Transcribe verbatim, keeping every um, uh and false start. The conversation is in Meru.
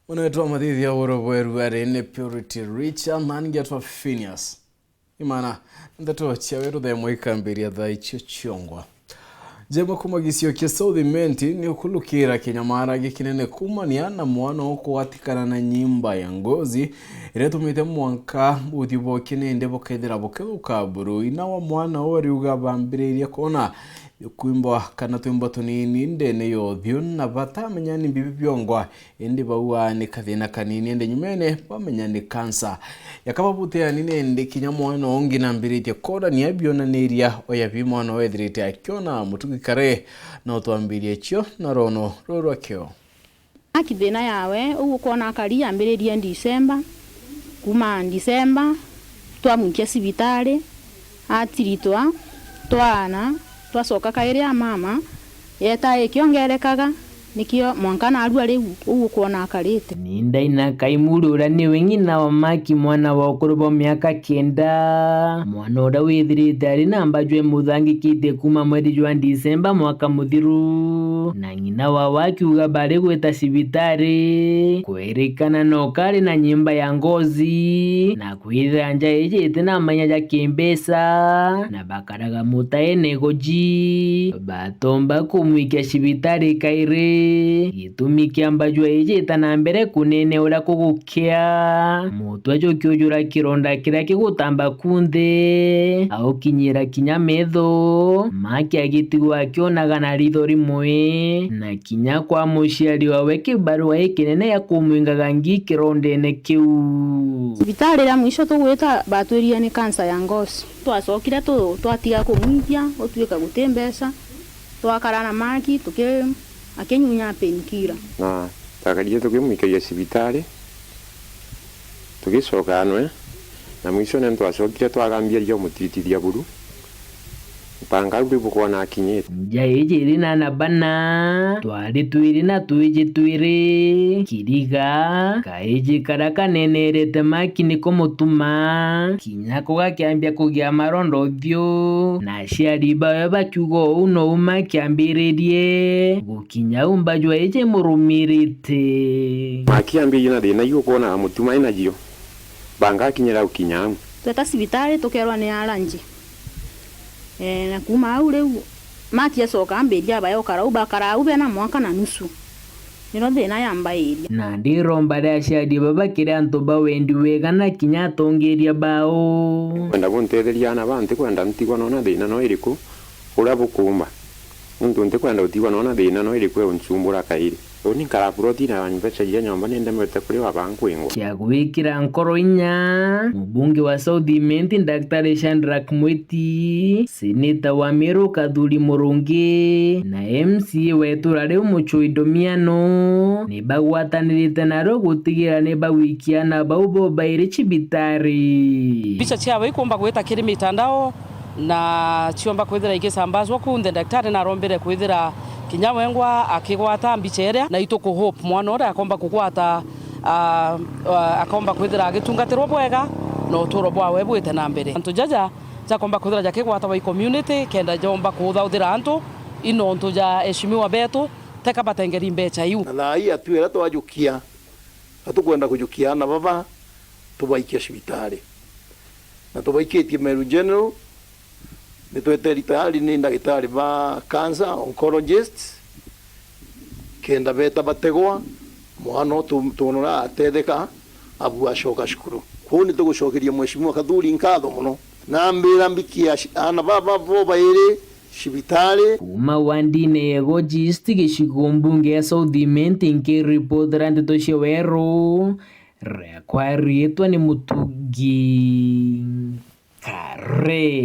Mwana wetu wa mathithia uro bweru ari ni Purity Richard, na ningetwa Phineas. Imana, ndeto cia weru themo ikambiria thaa icio ciongwa. Jema kuma gicio kia South Imenti ni ukulukira kinyamara gikinene kumania na mwana ukwatikana na nyimba ya ngozi, iria itumite mwanka uthiu bwake nindi bukethira bukithuka buru. Ina wa mwana uu ariuga bambiririe kwona kwimba kana twimba tunini ndene ya uthiu, na batamenya ni mbibi biongwa, indi bauga ni kathina kanini, indi nyumene bamenya ni kansa. Yakababuteani nindi kinya mwana ungi nambiritie korania bionaniria oya bi mwana wethirite akiona mutugi kare, no twambirie cio na rono ruru akio. Aki thina yawe, uu ukwona akari yambiririe Disemba. Kuma Disemba, twamwikia cibitari, atiritwa, twaana, twacoka kairi a mama, yeta ikiongerekaga, nikio mwanka narua riu, uu ukwona akarite. Ni Ndaina Kaimuri uria niwe ng'ina wa Maki, mwana wa ukuru bwa miaka kenda. Mwana uria withirite ari na mbaju imuthangikitie kuma mweri jwa Disemba mwaka muthiru, na ng'ina wawe akiuga bari gwita cibitari, kwirikana no kari na nyimba ya ngozi, na kwithira nja iji iti na manya ja kimbeca, na bakaraga mutaene goji, batomba kumwikia cibitari kairi. Gitumi kia mbajua iji ita na mbere kunene uria kugukia, mutwe jukiujura kironda kiria kigutamba kunthe, aukinyira kinya metho, Maki agitigwa akionaga na ritho rimwe, na kinya kwa muciari wawe kibarua ikinene ya kumwingaga ngi kirondene kiu. Cibitari ria mwisho tugwita batwirire ni kansa ya ngoci. Twacokire tu-, twatiga kumwikia, gutuika guti mbeca, twakara na Maki tuki-, akinyunya painkiller. Na twakarire tukimwikagia cibitari, tugicoka anwe, na mwisho ni twacokire twagambia ria umutiritithia buru. Mpanga au riu bukwona akinyite. Nja iji iri na ana bana, twari twiri na twiji twiri. Kiriga, kaiji karia kanenerete Maki niko mutuma, kinya ko gakiambia kugia maronda uthiu, na aciari bawe bakiuga uu nou Maki ambiririe. Kinya umba jwa iji murumirite. Maki ambiririe na thina iu ukwona mutuma ena jio. Banga akinyira gukinya au. Tweta cibitari tukerwa ni aranji. Eh, na kuma au riu, Maki acoka ambiria bae ukara u, bakara au bena mwaka na nusu. Niro thina yambairia. Na ndiromba ria aciari baba kiri antu ba wendi wega na kinya atongeria bao. Kwenda buntetheria ana ba ntikwenda ntigwa nona thina no iriku. Uria bukumba. Nontu ntikwenda utigwa nona thina no iriku unchumbura kairi. Uni nkara ploti na mbeca iria nyomba nindemete kuriwa ba nkwingwa. Cia gwikira nkoro inya, mubunge wa South Imenti, Daktari Shadrack Mwiti, seneta wa Meru Kathuri Murungi, na M C A wa itura riu Muchui Domiano, ni bagwatanirite nario gutigira ni bawikia ana bau bo bairi cibitari. Mbica ciawe ikumba gwita kiri mitandao, na ciomba kwithira igisambazwa kunthe. Daktari narombire kwithira kinya wengwa akigwata mbica iria, na ituku hope mwana uria akomba kugwata, ah, ah, akomba kwithira agitungatirwa bwega, na uturo bwawe bwite na mbere. Antu jaja jakomba kwithira jakigwata wa community, kenda jomba kuthauthira antu, i nontu ja eshimiwa betu, teka batengeri mbeca iu. Na thaa ii atu iria twajukia, na tukwenda kujukia ana baba, tubaikia cibitari. Na tubaikitie Meru General, ni tweteri tayari ni ndagitari ba cancer, oncologist, kenda beta bategwa, mwana utu-, tuonora atetheka, abu acoka cukuru. Kwou ni tugucokeria Mheshimiwa Kathuri nkatho mono. Nambira mbikia ci-, ana baba bo bairi cibitari. Kuma wandine ya Goji East, gicigo mbunge ya South Imenti, nkiripotera ndeto cia Weru, riakwa riitwa ni Mutugi Kare.